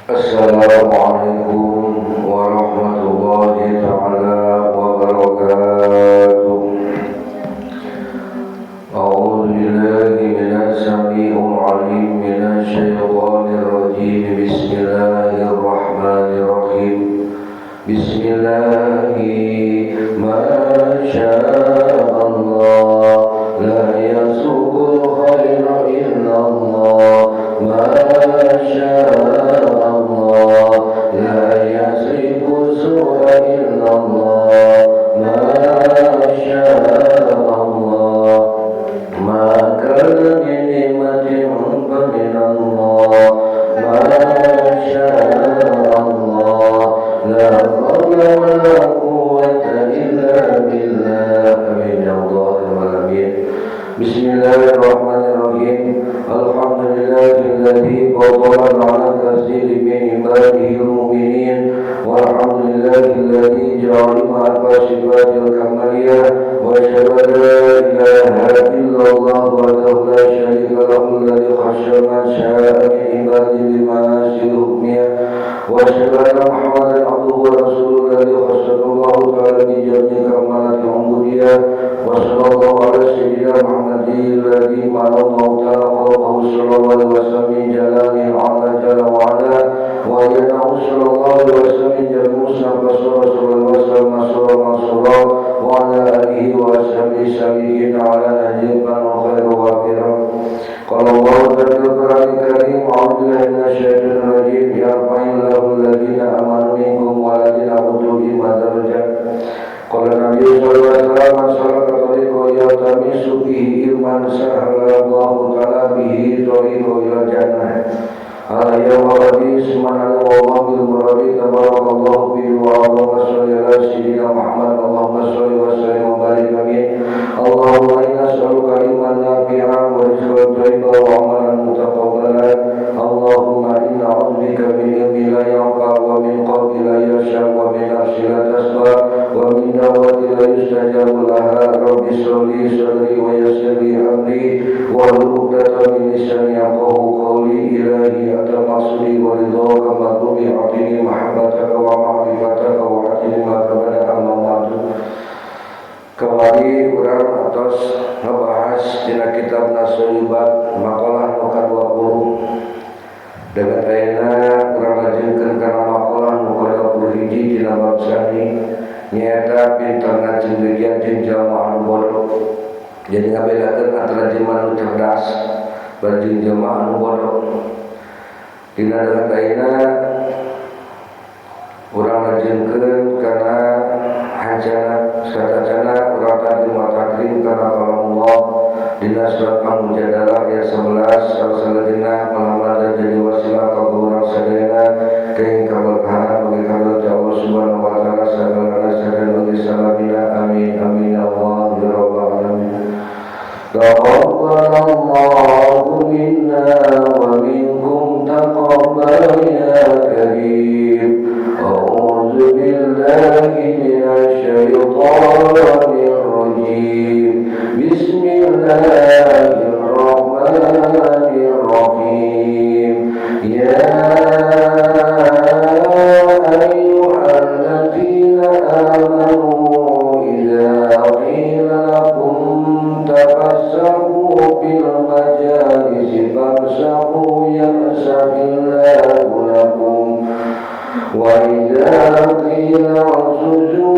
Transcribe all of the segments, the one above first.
Assalamualaikum warahmatullahi ta'ala wabarakatuh. A'udzu billahi minas samii'il 'aliim minasy syaithaanir rajiim. Bismillahirrahmanirrahim. Bismillahi ma sya'allah la yasuqul khaira illallah ma sya'allah la yasrifu su'a illallah ma sya'allah ma kana min ni'matin fa min Allah ma sya'allah la hawla wa la quwwata illa billah. Amin ya Allah alamin. Bismillahirrahmanirrahim. Alhamdulillahilladzi faddala 'ala katsirin min ibadihi al-mu'minin walhamdulillahilladzi ja'ala ma'al sifatil kamaliyah wa asyhadu an la ilaha illallah wahdahu la syarika lahu alladzi khassa man syaa min ibadihi bima hukmihi wa asyhadu anna Muhammadan abduhu wa rasuluhu alladzi khassahu ta'ala bi jami'i kamalati ubudiyyah wa sallallahu ala sayyidina Muhammadin alladzi ma'allahu ta'ala khalaqahu sallallahu alaihi wasallam min jalalihi ala jalla wa ala wa yanahu sallallahu alaihi wasallam min jami'i mustafa sallallahu alaihi wasallam wa ala alihi wa ashabihi sabiqin ala nahjil wa khairu wa akhirah. Qala Allah ta'ala fil Qur'anil Karim, a'udzu billahi minasy syaithanir rajim, yarfa'illahu alladziina aamanu minkum walladzina utul ilma darajat. Qala Nabi sallallahu alaihi wasallam, man salaka tariqan yaltamisu bihi ilman sahalallahu ta'ala bihi tariqan ila jannah. Ala ya rabbi subhanahu wa ta'ala bil muradi tabarakallahu bi wa Allahumma shalli ala sayyidina Muhammad, Allahumma shalli wa sallim wa barik amin. Allahumma inna nas'aluka ilman nafi'an wa rizqan thayyiban wa amalan mutaqabbalan. Allahumma inna na'udzubika min ilmin la yanfa' wa min qalbin la yakhsha' wa min nafsin la tasba' wa min da'watin la yustajabu laha. Rabbi shrah li sadri wa yassir li amri wahlul 'uqdatam min lisani yafqahu qawli. Ilahi anta maqsudi wa ridhaka matlubi, a'tini mahabbataka wa ma'rifataka wa a'tini ma tabada amma ba'du. Kembali urang atos ngebahas dina kitab Nasoibat makalah nu ka-20. Dengan ayeuna urang lajengkeun kana makalah nu ka-21 dina bab sani nyaeta pinterna cendekia jeung jalma anu bodoh. Jadi ngabedakeun antara jelema anu cerdas jeung jelema anu bodoh. Dina dengan ayeuna urang lajengkeun kana hancana satacana urang tadi matakrim kana kalamullah dina surat Al-Mujadalah ayat 11 salasalatina malamada jadi wasilah ka urang sadayana kenging kaberkahan bagi karunia Allah Subhanahu wa taala sagalana sadaya bagi salamina. Amin amin ya Allah ya rabbal alamin. Taqabbalallahu minna wa minkum taqabbal ya karim. A'udzu billahi minasy syaithanir rajim. Bismillahirrahmanirrahim. Ya ayyuhalladzina amanu idza qila lakum tafassahu fil majalisi famsahu yamsahillahu lakum wa idza qila unsuzu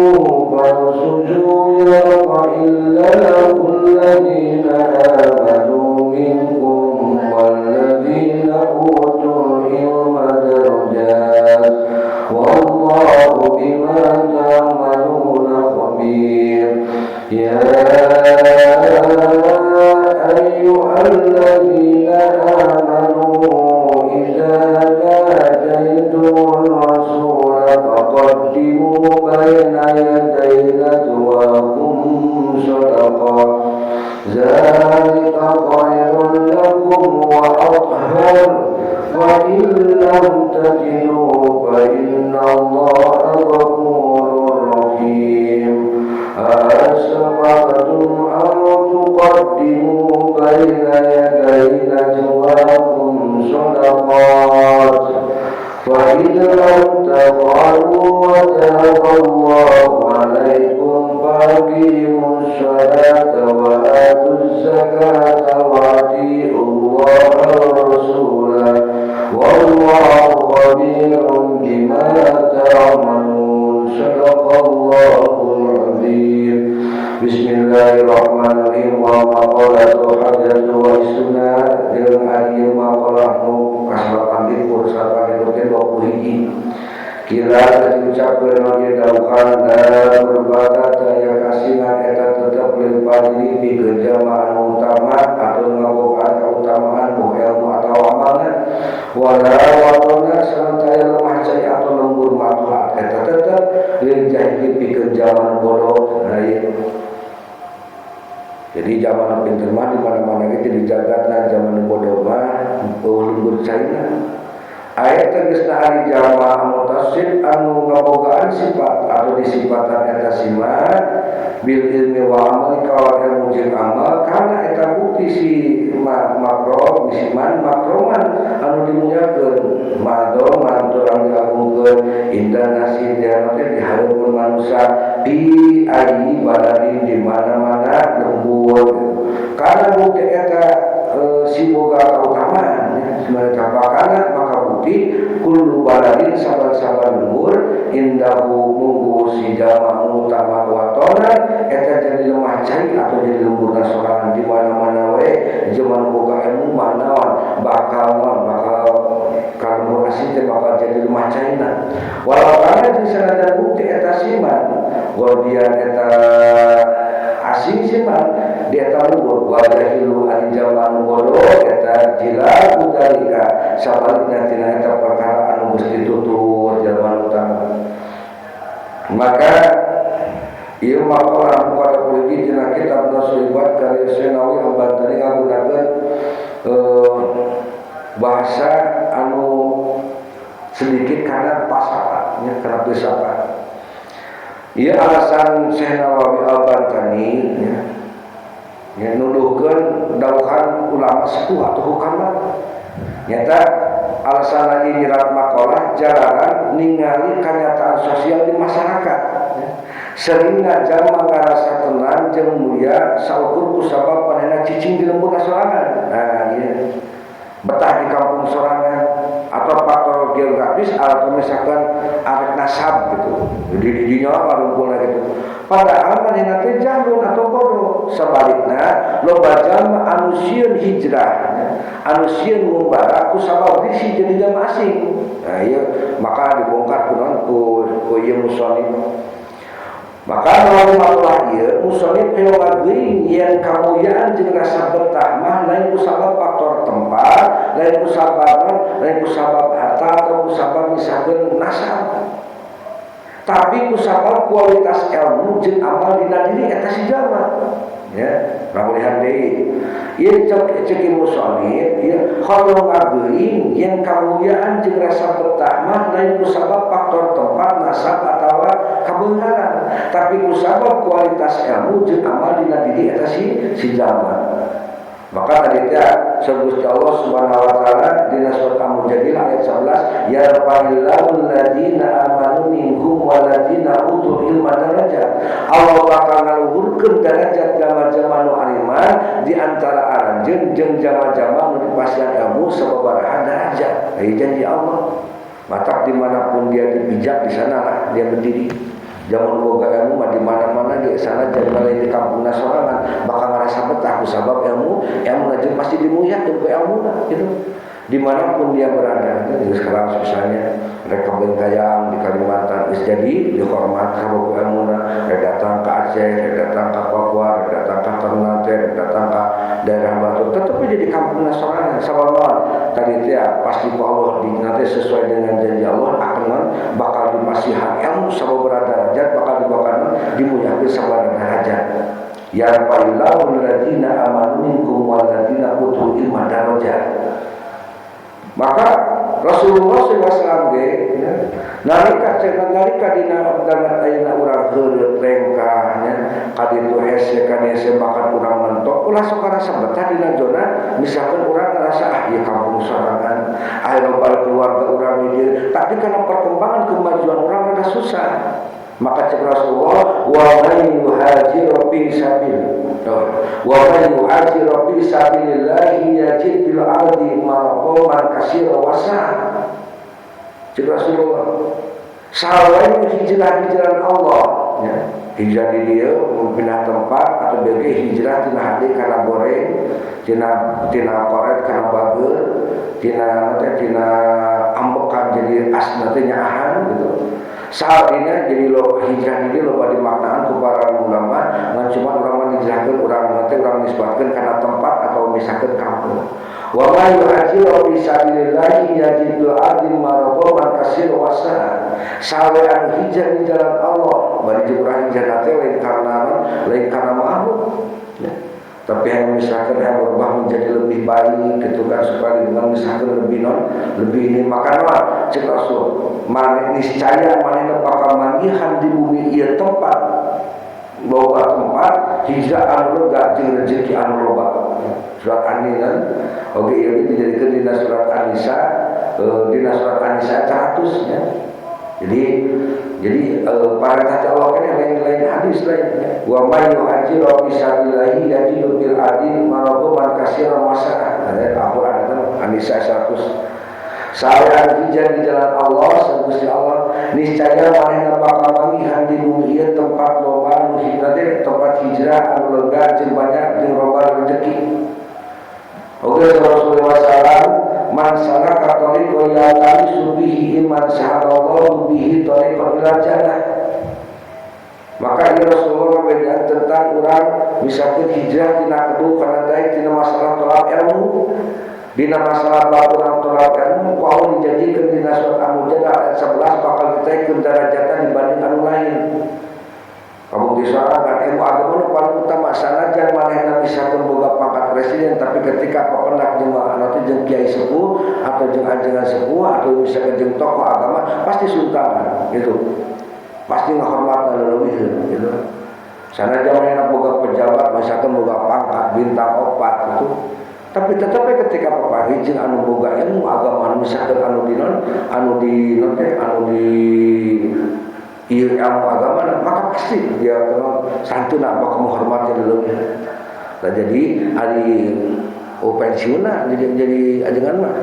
fansuzu yarfa'illahu alladhina amanu minkum walladhina utul ilma darajat wallahu bima ta'maluna khabir. Ya ayyuhalladzina amanu idza najaytumur rasula faqaddimu baina yaday najwaakum shadaqah dzalika khairun lakum wa athhar wa in lam tajidu fa innallaha ghafurur rahim. Asfaqtum an tuqaddimu baina yaday najwaakum shadaqah فإن لم تفعلوا وتاب الله عليكم فأقيموا الصلاة وآتوا الزكاة وأطيعوا الله ورسوله والله خبير بما تعملون. صدق الله العظيم. بسم الله الرحمن الرحيم. ومقالة حجة وسنة jeung ari maqalah nu kasalapan likur salapan likur teh 21. Kila diucapkeun lagi dauhan dan berbata daya kasingan eta tetep lil fadili pikeun jalma anu utama atau ngabogaan kautamaan ku ilmu atau amalna wala watona sareng taya lemah cai atau lembur matuhat eta tetep lil jahili pikeun jalma nu bodoh. Nah, ieu. Jadi zaman pinter mah di mana-mana gitu dijagatna, zaman bodoh mah eueuh lembur caina. Ayat tegasna ari jalma mutasib anu ngabogaan sifat atau disifatan eta sifat bil ilmi wa amali kawan ilmu jeung amal karena eta bukti si makro siman makroman anu dimuliakeun madoman turang diagungkeun indah nasi dia teh di hareupeun manusia di ayi baladin di mana-mana lembur karena bukti eta si boga kautamaan ya sebenarnya kapakana maka bukti kullu baladin saban-saban lembur indahu munggu si jalma utama watona eta jadi lemah cai atau jadi lemburna sorangan di mana-mana we zaman boga ilmu manaon bakal naon bakal kalembur asing teh bakal jadi lemah caina walau kana jeung sanajan bukti eta siman gordian eta asing siman di eta lembur wajahilu ari jalma nu bodoh eta jila udalika sabalikna tina eta perkara anu geus ditutur jalma nu utama. Maka ieu maqalah pada politik dina kitab Nasibat karya Senawi Al-Bantani ngagunakeun bahasa anu sedikit karena pasaran ya, karena filsafat. Ieu alasan Syekh Nawawi Al-Bantani ya, ya nuduhkeun dauhan ulama sepuh atau hukama. Nyata alasan lagi nyerat makalah jalanan ningali kenyataan sosial di masyarakat. Ya. Seringna jalma ngarasa tenang jeung mulia saukur ku sabab manehna cicing di lembur sorangan. Nah, ieu betah di kampung sorangan atau faktor geografis atau misalkan arek nasab gitu. Jadi di dinya ngarumpulna gitu. Padahal manehna teh jahlun atau bodoh. Sabalikna loba jalma anu sieun hijrah, anu sieun ngumbara ku sabab risih jadi jalma asing. Nah, ieu maka dibongkar ku naon ku ieu musonif. Maka melalui makalah ieu musonif hoyong ngageuing yen kamuliaan jeung rasa betah mah lain ku sabab faktor tempat, lain ku sabab lain ku sabab harta atau ku sabab misalkeun nasab. Tapi ku sabab kualitas ilmu jeung amal dina diri eta si jalma. Ya, ramulihan deui. Ieu cek musonif ieu hoyong ngageuing yen kamuliaan jeung rasa betah mah lain ku sabab faktor tempat, nasab atawa kabeungharan, tapi ku sabab kualitas ilmu jeung amal dina diri eta si jalma. Maka tadi teh Gusti Allah Subhanahu wa taala dina surat Al-Mujadilah ayat 11 yarfa'illahu alladziina amanu minkum walladziina utul ilma darajat. Allah bakal ngaluhurkeun derajat jalma-jalma nu ariman di antara aranjeun jeung jalma-jalma nu dipasihan ilmu sababaraha derajat. Ieu janji Allah. Matak dimanapun dia dipijak di sanalah dia berdiri. Zaman boga ilmu mah di mana-mana di sana jadi lain di kampung sorangan bakal ngerasa betah ku sabab ilmu ilmu aja pasti dimuliakeun ku ilmuna gitu. Dimanapun dia berada, gitu. Sekarang misalnya mereka Bengkayang di Kalimantan geus jadi dihormat ku ilmuna, rek datang ke Aceh, rek datang ke Papua, rek datang ke Ternate, rek datang ke daerah Batu, tetep aja di kampung sorangan sabab naon? Tadi teh pasti ku Allah di nanti sesuai dengan janji Allah akan bakal dipasihan ilmu sababaraha derajat, bakal dibakal dimuliakeun sababaraha derajat. Yarfa'illahu alladziina amanu minkum walladziina utul ilma darajat. Maka Rasulullah SAW ge ya. Nalika cenah nalika dina dangan ayeuna urang heureut lengkah nya kaditu hese kadese bakat urang mentok ulah sok rasa betah dina zona misalkan urang ngerasa ah ieu kampung sorangan ah loba keluarga urang di dieu tapi karena perkembangan kemajuan urang rada susah. Maka cek Rasulullah wa may yuhajir fi sabil wa may yuhajir fi sabilillahi yajid bil ardi marqaman katsira wasa. Cek Rasulullah sawae hijrah di jalan Allah ya. Hijrah di dieu pindah tempat atau bege hijrah tina hade kana goreng tina tina koret kana bager tina teh tina ambekan jadi asna teh nyaahan gitu. Saat ini jadi lo hijrah ini loba dimaknaan ku para ulama ngan cuma urang mah hijrahkeun urang nanti urang nisbatkeun kana tempat atau misalkeun kampung. Wa may yuhajiru fi sabilillahi yajid bil ardi marqaman katsira wasa. Sawe anu hijrah di jalan Allah bari jeung urang hijrah teh lain karena makhluk ya. Tapi yang misalkan yang berubah menjadi lebih baik gitu kan supaya lingkungan misalkan lebih non lebih ini maka lah cek Rasul maneh niscaya manehna bakal manggihan di bumi ieu tempat loba tempat hijrah anu lega jeung rezeki anu loba. Surat An-Nisa oge ieu dijadikeun dina surat An-Nisa dina surat An-Nisa 100 nya. Jadi perintah Allah kan lain-lain hadis lainnya. Wa may yuhajiru fi sabilillahi yajid fil ardi marqaman katsiran wasa. Ada Al-Qur'an itu An-Nisa 100. Sawe hijrah di jalan Allah Gusti Allah niscaya manehna bakal manggihan di bumi ieu tempat loba nu hijrah teh tempat hijrah anu lega jeung banyak jeung loba rezeki. Oke Rasulullah sallallahu man salaka tariqan yaltamisu bihi iman sahalallahu bihi tariqan ila jannah. Maka ya Rasulullah ngabedaan tentang urang misalkan hijrah tina kedu kana daek tina masalah tolak ilmu dina masalah bab urang tolak ilmu ku Allah dijadikeun dina surat Al-Mujadalah ayat 11 bakal ditaikeun darajatna dibanding anu lain. Kamu disorangan ilmu agama nu paling utama sanajan manehna misalkan boga pangkat presiden tapi ketika papendak jeung nanti jeung kiai sepuh atau jeung ajengan sepuh atau misalkan jeung tokoh agama pasti sultanan gitu. Pasti ngahormatna leuwih gitu. Sanajan manehna boga pejabat misalkan boga pangkat bintang 4 gitu. Tapi tetap ketika papanggih jeung anu boga ilmu agama anu misalkan anu di non anu di non teh anu di ieu ilmu agama maka pasti dia santuna bakal menghormati leuwih. Nah jadi ari oh pensiunna jadi ajengan mah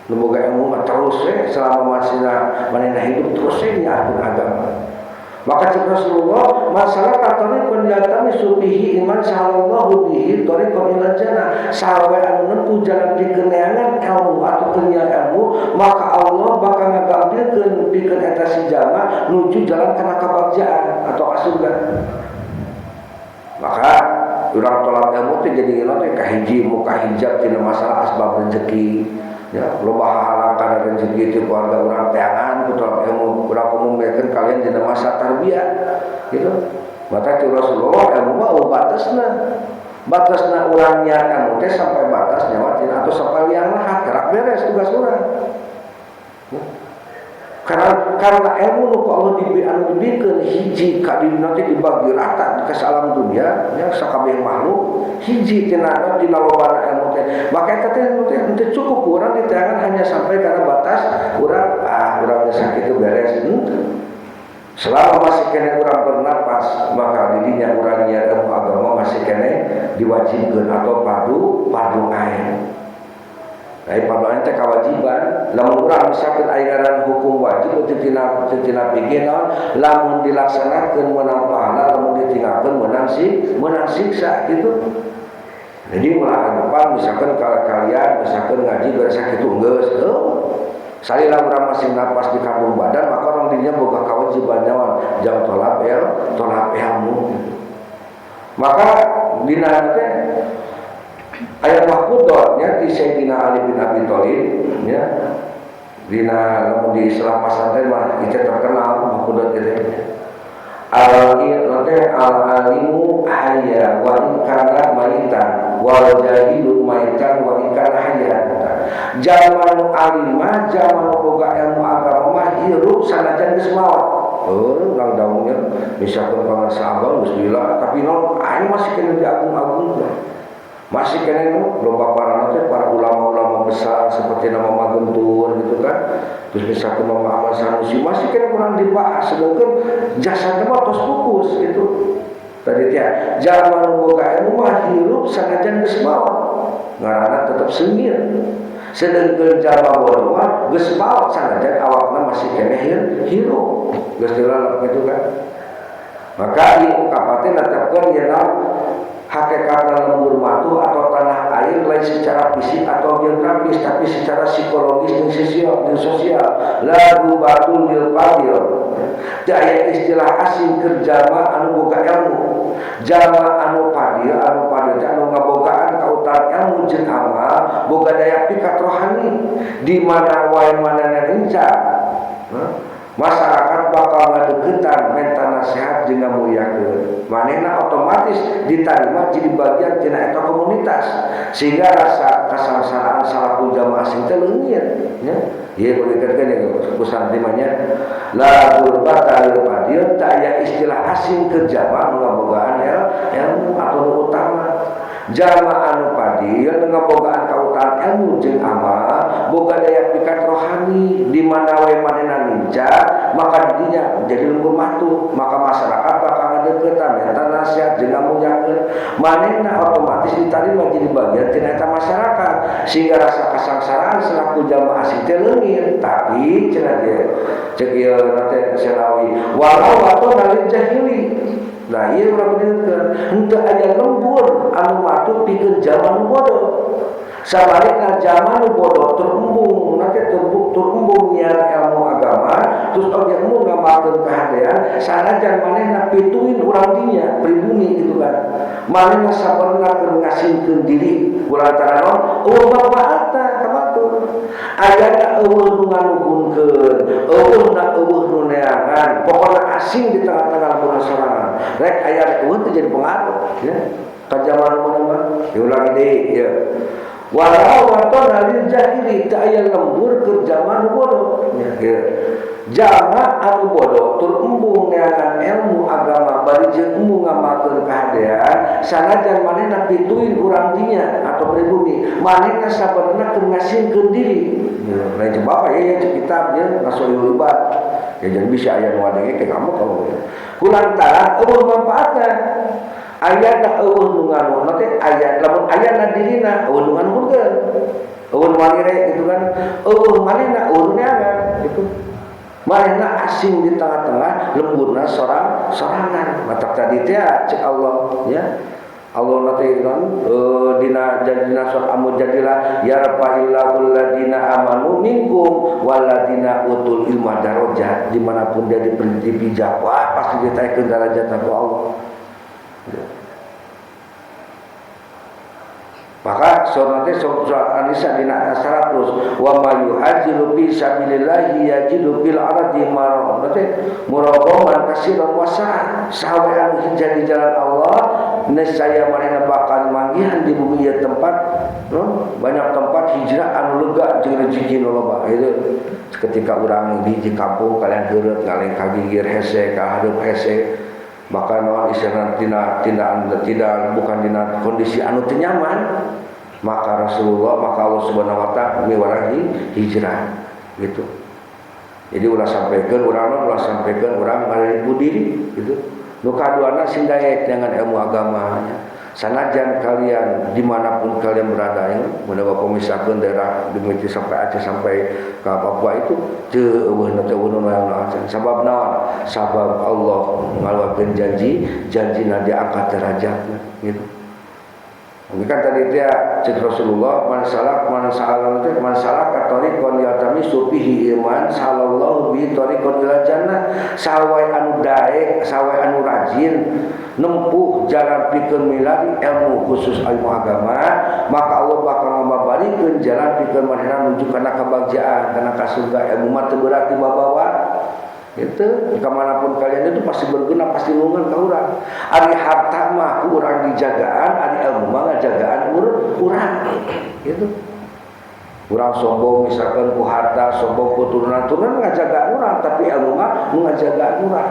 nu boga ilmu mah terus we selama masih manehna hidup terus we nyaahkeun agama. Maka cek Rasulullah masalah katanya yaltamisu bihi iman sallallahu bihi tariqan ila jannah. Sawe anu nempuh jalan pikeun neangan ilmu atau kenyal ilmu maka Allah bakal ngagampilkeun pikeun eta si jalma nuju jalan kana kabagjaan atau ka surga. Maka urang tolak ilmu teh jadi teh kahiji muka hijab tina masalah asbab rezeki. Ya, loba halang kana rezeki itu keluarga urang teangan ku tolak ilmu urang umumkeun kalian dina masa tarbiyah gitu. Maka cek Rasulullah ilmu mah batasna. Batasna urang niat ilmu teh sampai batas nyawa tina atau sampai liang lahat gerak beres tugas urang. Ya. Karena ilmu nu ku Allah anu dibikeun hiji ka di nanti dibagi rata ke alam dunia ya sakabeh makhluk hiji tina dina lobana ilmu teh maka eta teh teu cukup urang diteangan hanya sampai karena batas urang ah urang geus sakitu beres. Selama masih kene urang bernapas maka didinya urang nyiar ilmu agama masih kene diwajibkeun atau fardu ain. Ai fardu ain teh kewajiban. Lamun urang misalkan aya ngaran hukum wajib teu tina pikir naon lamun dilaksanakeun meunang pahala lamun ditinggalkeun meunang siksa gitu. Jadi ulah depan misalkan kalau kalian misalkan ngaji beres sakitu geus heuh. Salila urang masih napas di kandung badan maka orang dinya boga kewajiban nyawan jang tolak ilmu gitu. Maka dina teh ayat mahfudot nya di Sayyidina Ali bin Abi Thalib ya. Dina lamun di Islam pesantren mah itu terkenal mahfudot itu. Al-alimu hayya wa in kana maitan wal jahilu maitan wa in kana hayya. Jalma nu alim mah, jalma nu boga ilmu agama mah hirup sanajan geus maot. Oh, urang daungnya misalkan pangan abang geus lila, tapi non aing masih kena diagung-agungkeun. Masih kena nu loba para teh para ulama-ulama besar seperti nama Magentur gitu kan. Terus misalkan Mama Ahmad Sanusi masih kena kurang dibahas, sedangkan jasanya mah tos pupus gitu. Tadi teh jalma nu boga ilmu mah hirup sanajan geus maot. Ngaranna tetep seungit. Sedangkan jalma bodoh mah geus maot sanajan awakna masih keneh hirup. Geus dilalap gitu kan. Maka ieu ungkapan teh netepkeun yen hakikatna lembur matuh atau tanah air lain secara fisik atau geografis tapi secara psikologis dan sosial. La gurbatul lil fadil. Teu aya istilah asing keur jalma anu boga ilmu. Jalma anu fadil, anu fadil teh anu ngabogaan kautamaan ilmu jeung amal, boga daya pikat rohani di mana wae manehna lincah. Masyarakat bakal ngadeukeutan menta nasihat jeung ngamuliakeun. Manehna otomatis diterima jadi bagian tina eta komunitas sehingga rasa kasangsaraan salaku jamaah asing teh leungit nya. Ieu kudu dikeun ya ku santri mah nya. La gurbata lil fadil, teu aya istilah asing keur jalma nu ngabogaan ilmu atau nu utama. Jalma anu fadil nu ngabogaan kautamaan ilmu jeung amal, boga daya pikat rohani di mana wae manehna lincah, maka didinya jadi lembur matuh, maka masyarakat bakal ngadeuketan menta nasihat jeung ngamuliakeun. Manehna otomatis diterima jadi bagian tina eta masyarakat sehingga rasa kasangsaraan selaku jalma asing teh leungit. Tapi cenah dia cek ieu teh Selawi walau atau lil jahili. Nah, ieu urang benerkeun henteu aya lembur anu matuh pikeun jalma nu bodoh. Sabalikna jalma nu bodoh terembung, nanti terembung nyiar ilmu agama, terus oge embung ngamalkeun kahadean, sanajan manehna pituin urang dinya, pribumi gitu kan. Manehna sabarna keur ngasingkeun diri kulantaran naon? Eueuh manfaatna ka batur. Ayana eueuh nu nganuhunkeun, eueuh na eueuh nu neangan, pokona asing di tengah-tengah lemburan sorangan. Rek aya rek eueuh teu jadi pengaruh ya. Ka zaman mana mah diulangi deui ya. Walau watona lil jahili, teu aya lembur keur jalma nu bodoh ya. Jalma anu bodoh tur embung neangan ilmu agama bari jeung embung ngamalkeun kahadean, sanajan manehna pituin urang dinya atau pribumi, manehna sabenerna keur ngasingkeun diri. Ya, lain jeung bapak ya, ya cek kitab ya ngasoil ibad. Ya jadi bisa aya nu ngadenge ke kamu kalau ya. Kulantaran eueuh manfaatna. Ayana eueuh nu nganuhun teh aya, lamun ayana dirina eueuh nu nganuhunkeun. Eueuh nu malire gitu kan. Eueuh manehna eueuh nu neangan gitu. Manehna asing di tengah-tengah lemburna sorangan. Matak tadi teh cek Allah ya. Allah nanti kan dina dina surat Al-Mujadilah yarfa'illahu alladina amanu minkum walladina utul ilma darajat, dimanapun dia dipijak wah pasti ditaikkeun derajatna ku Allah. Ya. Maka surat nanti surat An-Nisa dina 100 wa ma yuhajiru fi sabilillahi yajidu fil ardi nanti muragaman kasiran wasa saha anu hijrah di jalan Allah niscaya manehna bakal manggihan di bumi ieu tempat no? Banyak tempat hijrah anu lega jeung rezeki nu loba itu ketika urang di kampung kalian heureut ngaleng ka gigir hese ka hareup hese bahkan naon istilahna tina tidak bukan dina kondisi anu teu nyaman, maka Rasulullah maka Allah Subhanahu wa taala miwarang hijrah gitu. Jadi ulah sampaikan urang ulah sampaikan urang ngaribu diri gitu. Nu kaduana sing daek dengan ilmu agamanya. Sanajan kalian dimanapun kalian berada ya, mun bapak misalkan daerah di sampai Aceh sampai ke Papua itu teu eueuh teu eueuh nu acan. Sabab naon? Sabab Allah ngaluarkeun janji, janjina diangkat derajatna gitu. Ini kan tadi dia cek Rasulullah man salak man sa'ala teh man salaka tariqan yaltamisu fihi ilman sallallahu bi tariqan ila jannah. Sawai anu daek, sawai anu rajin nempuh jalan pikeun milari ilmu khusus ilmu agama, maka Allah bakal ngababarikeun jalan pikeun manehna menuju kana kebagjaan, kana ka surga. Ilmu mah teu berat dibawa. Itu kemanapun kalian itu pasti berguna, pasti nulungan ka urang. Ari harta mah ku urang dijagaan, ari ilmu mah ngajagaan urang. Gitu. Urang sombong misalkan ku harta, sombong ku turunan, turunan ngajaga urang, tapi ilmu mah ngajaga urang.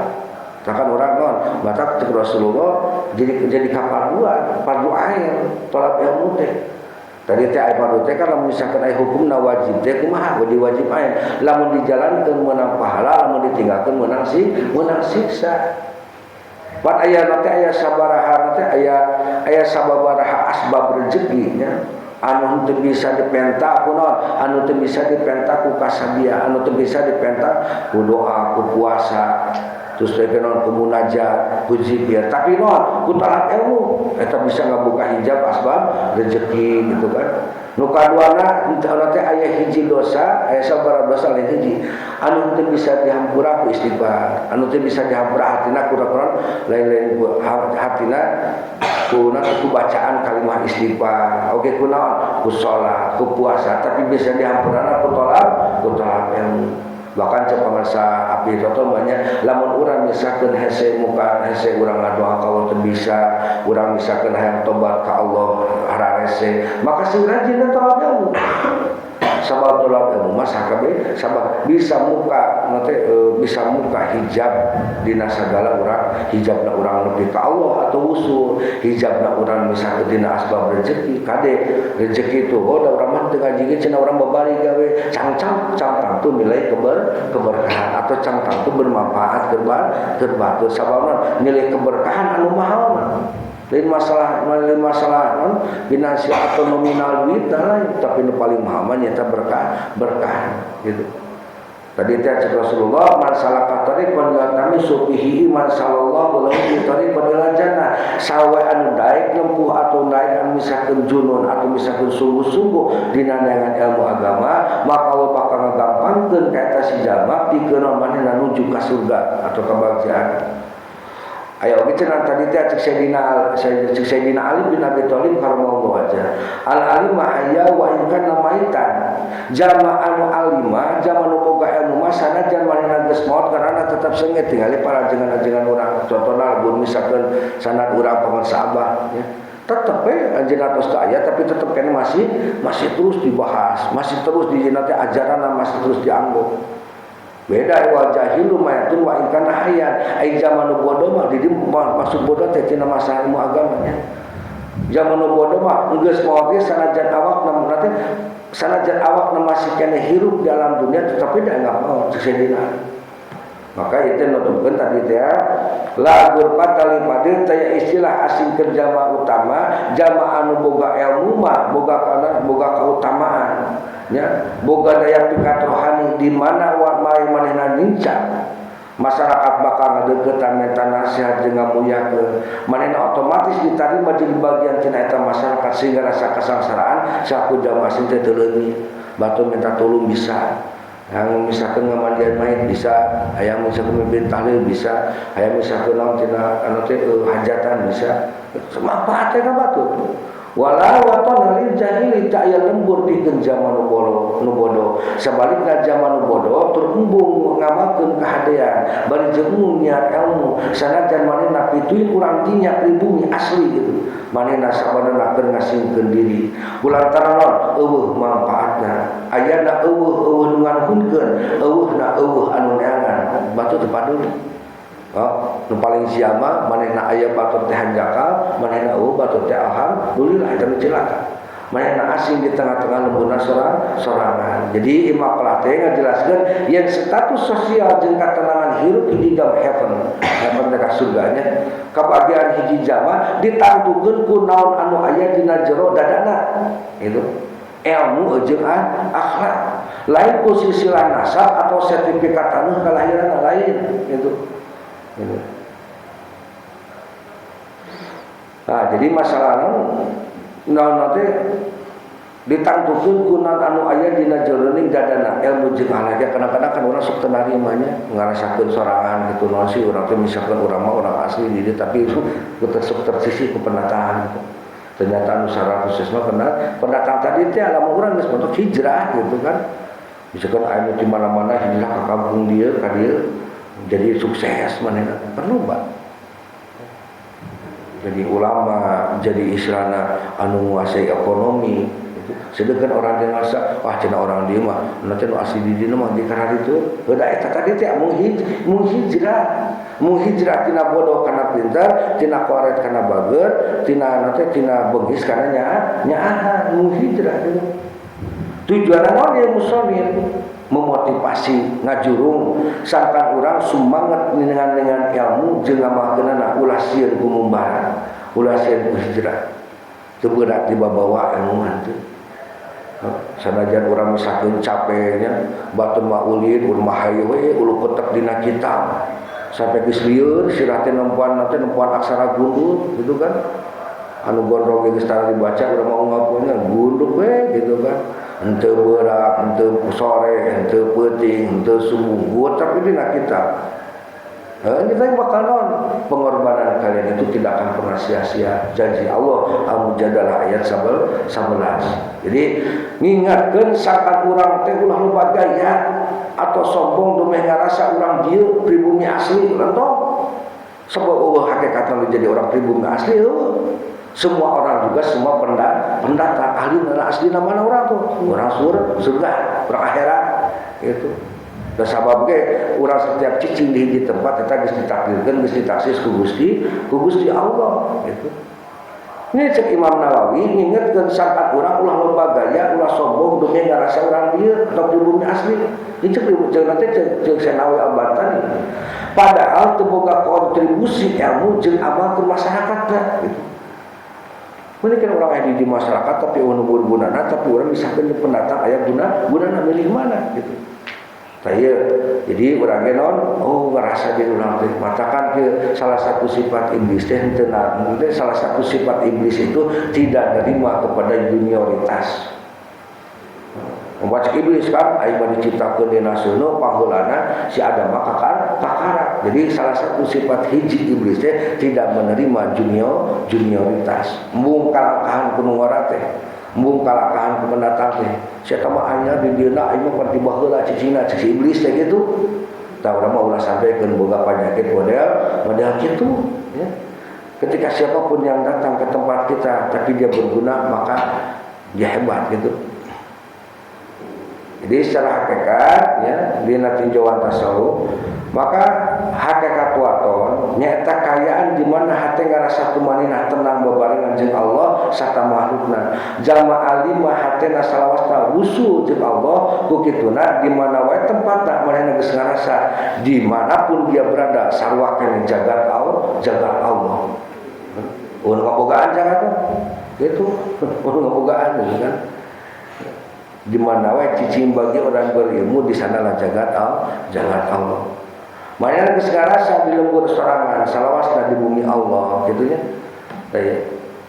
Misalkan urang non, batak cek Rasulullah jadi kaparduan, fardu ain, tolak ilmu teh. Tadi teh aya fardu teh kan lamun misalkan aya hukumna wajib teh kumaha? Wajib wajib ain. Lamun dijalankeun meunang pahala, lamun ditinggalkeun meunang siksa. Pan aya teh aya sabaraha teh aya sababaraha asbab rezeki nya. Anu teu bisa dipenta ku naon? Anu teu bisa dipenta ku kasabia, anu teu bisa dipenta ku doa, ku puasa, terus teh naon ku munajat, ku zikir. Tapi naon? Ku talak ilmu eta bisa ngabuka hijab asbab rezeki gitu kan. Nu kaduana anu teh aya hiji dosa, aya sabaraha dosa lain hiji. Anu teu bisa dihampura ku istighfar, anu teu bisa dihampura hatina kurang-kurang lain-lain ku hatina ku ku bacaan kalimah istighfar. Oke ku naon? Ku salat, ku puasa, tapi bisa dihampurana ku tolak ilmu. Bahkan cek pamarsa api toto banyak lamun urang misalkeun hese muka hese urang ngadoa ka Allah teu bisa, urang misalkeun hayang tobat ka Allah hararese, maka sing rajin tolak ilmu. Sabab tolak ilmu mah sakabeh sabab bisa muka nanti bisa muka hijab dina sagala urang, hijabna urang nepi ka Allah atau usul, hijabna urang misalkeun dina asbab rezeki, kade rezeki itu oh da urang mah teu ngaji ge cenah urang babari gawe cangcang cangtang tu nilai keberkahan atau cangtang tu bermanfaat keur batur sababna nilai keberkahan anu mahal mah. Lain masalah non finansial atau nominal duit lain, tapi nu paling mahal mah nyata berkah gitu. Tadi teh cek Rasulullah man salaka tariqan yaltamisu fihi iman sallallahu alaihi tariqan ila jannah. Sawe anu daek nempuh atau daek anu misalkeun junun atau misalkeun sungguh-sungguh dina neangan ilmu agama, maka Allah bakal ngagampangkeun ka eta si jalma pikeun manehna nuju ka surga atau kebahagiaan. Aya oge cenah tadi teh cek Sayyidina Ali bin Abi Thalib karamallahu wajah. Al alim hayya wa in kana maitan. Jama anu alima, jama nu boga ilmu mah sanajan manehna geus maot karena tetap sengit tingali para ajengan-ajengan urang. Contohna lamun misalkeun sanad urang paman sahabat ya. Tetep we anjeunna tos teu aya tapi tetep keneh masih terus dibahas, masih terus di teh ajaranna masih terus dianggo. Beda wa jahilu mayatun wa in kana hayyan. Ai zaman nu bodoh mah di dieu maksud bodoh teh tina masalah ilmu agamanya. Zaman nu bodoh mah geus maot ge sanajan awakna teh sanajan awakna masih keneh hirup dalam dunia tetapi da enggak mau sesedina. Maka itu nutupkeun tadi teh la ghurfata li fadil teh istilah asing keur jama utama, jama anu boga ilmu mah boga kana boga keutamaan. Ya, boga daya pikat rohani di mana wa manehna nincak masyarakat bakal ngadeukeutan minta nasihat jeung ngamuliakeun manehna otomatis ditarima jadi bagian tina eta masyarakat sehingga rasa kasangsaraan saku jama asing teh teu leungit. Batur minta tolong bisa, yang misalkan ngamandian mayit bisa, hayang misalkan mimpin tahlil bisa, hayang misalkan naon tina anu teh hajatan bisa, manfaatnya ka batur. Wala waton lil jahili tak aya lembur pikeun zaman nu bodoh. Sabalikna zaman nu bodoh tur embung ngamalkeun kahadean, bari jeung niat ilmu, sanajan manehna pituin urang dinya pribumi asli gitu. Manehna sabanana keur ngasingkeun diri. Kulantaran naon eueuh manfaatna. Ayana eueuh nu nganuhunkeun, eueuhna eueuh anu neangan. Batu teu paduli. Oh, nu paling siama manehna aya batur teh hanjakal, manehna eueuh batur teh alhamdulillah eta nu cilaka. Manehna asing di tengah-tengah lembuna sorangan. Jadi imam pelatih ngajelaskeun yen status sosial jeung katenangan hirup di dalam heaven, heaven teh ka surganya, kabahagiaan hiji jalma ditangtukeun ku naon anu aya dina jero dadana. Gitu. Ilmu jeung akhlak. Lain ku silsilah nasab atau sertifikat tanah kelahiran lain gitu. Gitu. Nah, jadi masalah naon teh ditangtukeun ku naon anu aya dina jroning dadana ilmu jeung akhlak. Kadang-kadang kan urang sok teu narimanya ngarasakeun sorangan gitu naon sih urang teh misalkan urang mah urang asli di dieu tapi sok tersisih ku pendataan gitu. Ternyata anu sareng khusus mah kena pendatang tadi teh lamun urang geus bentuk hijrah gitu kan. Misalkan aya nu di mana-mana hijrah ka kampung dieu ka dieu jadi sukses manehna perlu Pak. Jadi ulama, jadi istilahna anu nguasai ekonomi gitu. Gitu. Sedangkan orang dewasa, wah cenah orang dieu mah, nanti nu asli di dieu mah di kararitu. Heuda eta tadi teh mung hijrah. Mung hijrah tina bodoh kana pintar, tina koret kana bager, tina nanti tina bengis kana nyaahan, mung hijrah gitu. Tujuan naon ieu musonif? Memotivasi ngajurung sangkan urang sumanget dengan ilmu jeung ngamalkeunana ulah sieun ku mumbaran, ulah sieun ku hijrah. Teu berat dibawa ilmu mah teu. Sanajan urang misalkeun capeknya batur mah ulin urang mah hayu we ulu kotek dina kitab sampai geus lieur sirah teh nempuan teh nempuan aksara gundul gitu kan. Anu gondrong geus tara dibaca urang mah unggapunnya gundul we gitu kan. Henteu beurang, henteu sore, henteu peuting, henteu subuh, gotak dina kitab. Kita bakal non pengorbanan kalian itu tidak akan pernah sia-sia. Janji Allah Al-Mujadalah ayat 11. Jadi ngingatkeun sangkan urang teh ulah loba gaya atau sombong dumeh ngarasa urang dieu pribumi asli entong. Sebab eueuh hakikatna jadi orang pribumi asli eueuh. Semua orang juga semua pendatang ahli asli mana orang tuh orang surga orang akhirat gitu. Dan sabab ge urang setiap cicing di hiji tempat eta geus ditakdirkeun geus ditaksis ku Gusti Allah gitu. Ini cek Imam Nawawi ngingetkeun sangkan urang ulah loba gaya ulah sombong demi ngarasa urang dieu atau pribumi asli. Ini cek cek nanti cek Senawi Al-Bantani. Padahal teu boga kontribusi ilmu jeung amal ke masyarakatna gitu. Ini kan orang yang di masyarakat tapi orang gunana tapi orang misalkan pendatang aya gunana milih mana gitu. Saya jadi orang non oh ngerasa diri orang teh matakan ke salah satu sifat iblis teh henteu salah satu sifat iblis itu tidak nerima kepada junioritas. Membaca iblis kan aing mah diciptakeun dina seuneu pangheulana si Adam mah kakara. Jadi salah satu sifat hiji iblis teh tidak menerima junioritas. Embung kalangkahan ku nu ngora teh, embung kalangkahan ku pendatang teh. Si eta mah anyar di dieuna aing mah pan ti baheula cicingna cik si iblis teh gitu. Tah urang mah ulah sampekeun boga panyakit model kitu ya. Ketika siapapun yang datang ke tempat kita tapi dia berguna maka dia hebat gitu. Jadi secara hakikat ya dina tinjauan tasawuf maka hakikat waton nyaeta kayaan di mana hate ngarasa tumaninah tenang bebarengan jeung Allah sarta makhlukna. Jalma alim mah hatena salawasna wusul jeung Allah ku kituna di mana wae tempatna manehna geus ngarasa di manapun dia berada sarua keneh jagat Allah, jagat Allah. Ulun ngabogaan jagat tuh. Gitu. Ulun ngabogaan gitu kan. Di mana wae cicing bagi orang berilmu di sanalah jagat Allah, jagat Allah. Manehna geus ngarasa di lembur sorangan salawasna di bumi Allah gitu nya. Tah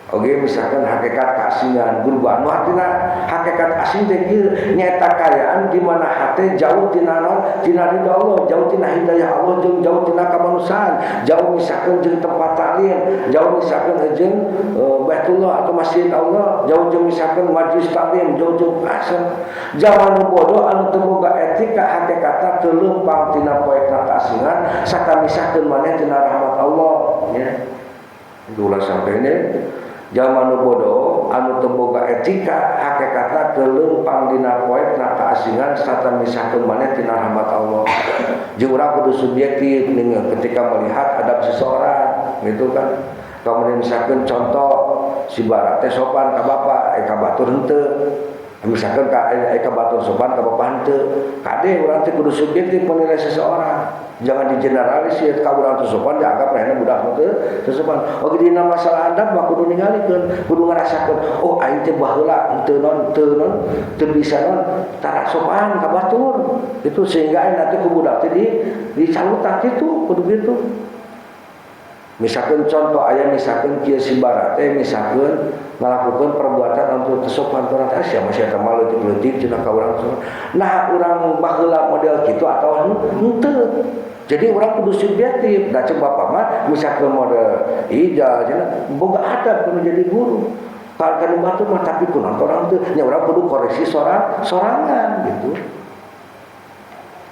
oke misalkan hakikat keasingan gurba anu hatina hakikat asing teh kieu nyaeta kayaan di mana hate jauh tina naon tina ridho Allah, jauh tina hidayah Allah jeung jauh tina kamanusiaan, jauh misalkan jeung tempat taklim, jauh misalkan jeung Baitullah atau Masjid Allah, jauh jeung misalkan majlis taklim, jauh jeung asal. Zaman nu bodoh anu teu boga etika hakikatna teu leumpang tina poekna keasingan sarta misahkeun maneh tina rahmat Allah ya. Itulah sampai ini jalma nu bodoh anu teu boga etika hakikatna teu leumpang dina poekna keasingan sarta misahkeun maneh tina rahmat Allah. Jeung urang kudu subjektif ketika melihat adab seseorang gitu kan. Kemudian misalkan contoh si barat teh sopan ka bapak, ka batur henteu. Misalkan ka batur sopan ka bapak henteu. Kade urang teh kudu subjektif menilai seseorang. Jangan digeneralisir ka urang teu sopan dianggap manehna budak teu sopan. Oke dina masalah adab mah kudu ningalikeun, kudu ngarasakeun, oh aing teh baheula henteu non teu non teu bisa non tara sopan ka batur. Itu sehingga aing nanti ku budak teh dicalutan kitu kudu kitu. Misalkan contoh aya misalkan kieu si barat teh misalkan ngalakukeun perbuatan anu teu sopan urang teh sia masih eta mah leutik-leutik cenah ka urang. Nah urang baheula model kitu atawa henteu. Jadi orang kudu subjektif. Da cek bapak mah misalkan model ijaz cenah boga adab kudu jadi guru. Kalau kan batur mah tapi kunaon orang teu nya urang kudu koreksi sorangan gitu.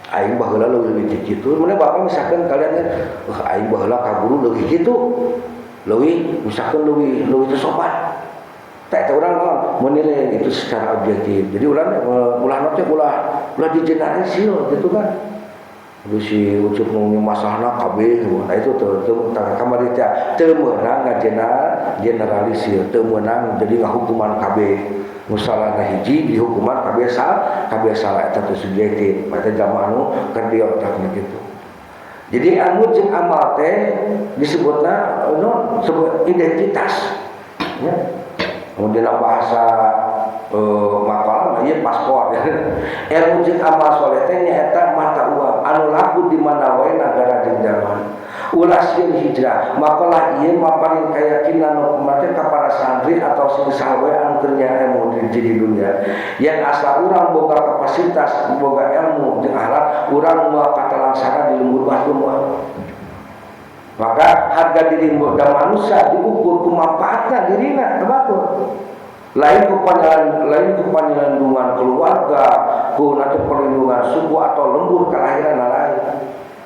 Aing baheula leuwih leutik kitu. Mun bapak misalkan kalian aing baheula ka guru leuwih kitu. Leuwih misalkan leuwih teu sopan. Teh urang naon menilai itu secara objektif. Jadi ulah ulah nanti ulah ulah digeneralisir gitu kan. Jadi si Ucup nu masalahna kabeh, nah itu tuh teu kamari teh teu meunang ngageneralisir, teu meunang jadi ngahukuman kabeh. Nu salahna hiji dihukuman kabeh salah, kabeh salah eta teh subjektif. Eta jalma anu keur di otakna gitu. Jadi ilmu jeung amal teh disebutna non sebut identitas. Ya. Kemudian bahasa makalah ieu paspor. Ilmu jeung amal soleh teh nyaeta mata uang anu laku di mana wae nagara jeung zaman. Ulah sieun hijrah, makalah ieu maparin keyakinan nu kumaha ka para santri atau sing saha wae anu keur ilmu di dunia. Yang asal urang boga kapasitas, boga ilmu jeung akhlak, urang moal katalangsana di lembur batu moal. Maka harga diri dan manusia diukur ku manfaatna dirina ka batur. Lain ku lain ku penyelindungan keluarga, ku nanti perlindungan suku atau lembur kelahiran lain.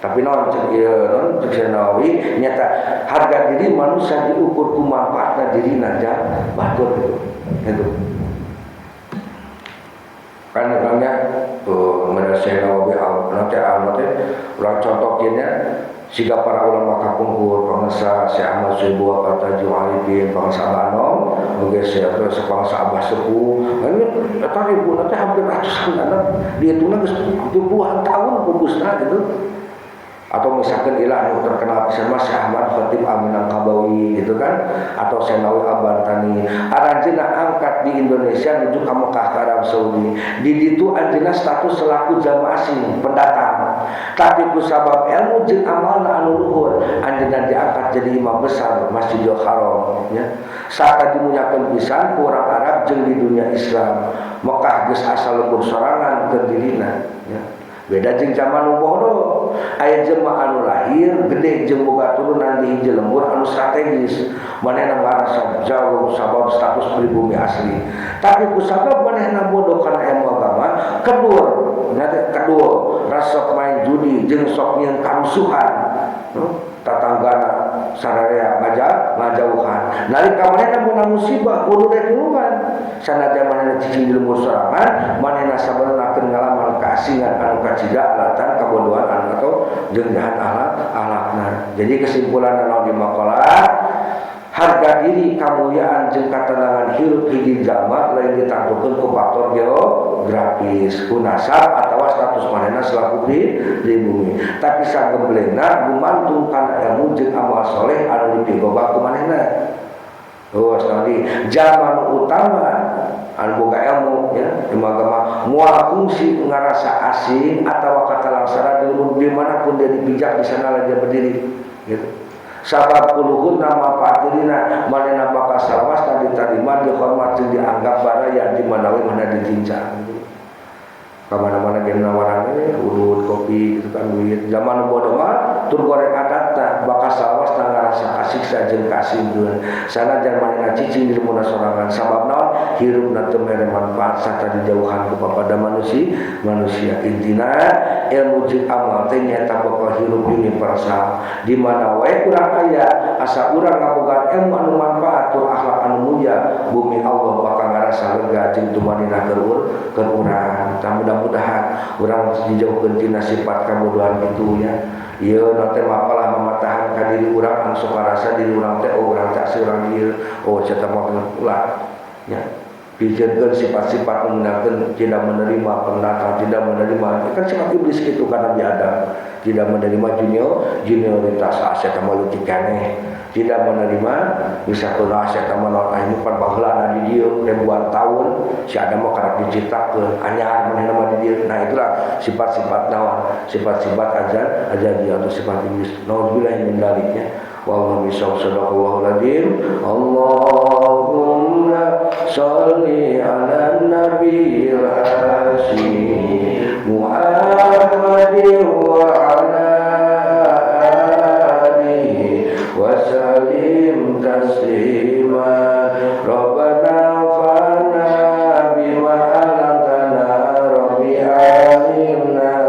Tapi non cek ieu non cek Nawawi nyata harga diri manusia diukur ku manfaatna dirina jang batur gitu. Gitu. Kan orangnya Syekh Nawawi nanti nanti urang contohkeunnya siga para ulama kapungkur bangsa Syekh Ahmad Subuh kata Arifin bangsa Banom oge Syekh bangsa Abah Sepuh ini eta ribu nanti hampir ratusan anak dihitungna geus hampir puluhan tahun pupusna gitu. Atau misalkan ilah nu terkenal pisan mah Syekh Ahmad Khatib Al-Minangkabawi gitu kan, atau Syekh Nawawi Al-Bantani. Aranjeunna angkat di Indonesia menuju ka Mekah ka Arab Saudi. Di ditu anjeunna status selaku jamaah asing pendatang. Tapi ku sabab ilmu jeung amalna anu luhur, anjeunna diangkat jadi imam besar Masjidil Haram ya. Sarta dimunyakeun pisan ku urang Arab jeung di dunia Islam. Mekah geus asa lembur sorangan keur dirina ya. Beda jeung zaman nu bodoh. Aya jelema anu lahir gede jeung boga turunan di hiji lembur anu strategis. Manehna ngarasa jauh sabab status pribumi asli. Tapi ku sabab manehna bodoh kana ilmu agama, kedur, nanti kedur, resep main judi jeung sok nyieun karusuhan. Tatanggana sararea ngajauhan. Nalika manehna meunang musibah kudu rek tulungan. Sanajan manehna cicing di lembur sorangan, manehna sabenerna keur ngalaman keasingan anu kacida alatan kabodohan anu atau jeung jahat akhlakna. Jadi kesimpulan naon di makalah, harga diri kamuliaan jeung katenangan hirup hiji jalma lain ditangtukeun ku faktor geografis, ku nasab atawa status manehna selaku pribumi. Tapi sagemblengna gumantung kana ilmu jeung amal soleh anu dipigobak ku manehna. Oh, sekali zaman utama anu boga ilmu ya, ilmu agama moal fungsi ngarasa asing atawa katalangsara di lembur dimanapun dia dipijak di sana dia berdiri gitu. Sabab kuluhurna manfaat dirina manehna bakal salawasna diterima dihormat jeung dianggap baraya di mana we mana ditincang gitu. Kamana-mana ge nawaran udut kopi gitu kan duit. Zaman bodoh mah tur goreng adatna bakal salawasna ngarasa kasiksa jeung kasingkeun. Sanajan manehna cicing di lemuna sorangan sabab naon hirupna teu mere manfaat sarta dijauhan ku papada manusia. Intina ilmu jeung amal teh nyaeta bakal hirup universal. Di mana wae urang aya asa urang ngabogaan ilmu anu manfaat tur akhlak anu mulia, bumi Allah bakal ngarasa lega jeung tumanina keur urang. Tah mudah-mudahan urang dijauhkeun tina sifat kabodohan itu ya. Ieu na teh makalah mamatahan ka diri urang anu sok ngarasa diri urang teh oh urang teh asli urang ieu oh cenah mah ulah ya. Pijeunkeun sifat-sifat menggunakan tidak menerima pendatang, tidak menerima kan sifat iblis gitu karena Nabi Adam tidak menerima junioritas aset mah leutik keneh, tidak menerima bisa kuno aset mah naon anu pan baheula di dieu ribuan tahun si Adam mah karek diciptakeun anyar manehna mah di dieu. Nah itulah sifat-sifat naon, sifat-sifat ajar dia atau sifat iblis. Nauzubillah min dzalik ya. Wallahu bishawab, sadaqallahul azim. Allahumma shalli ala nabiyil hasyim Muhammadin wa ala alihi wa sallim taslima.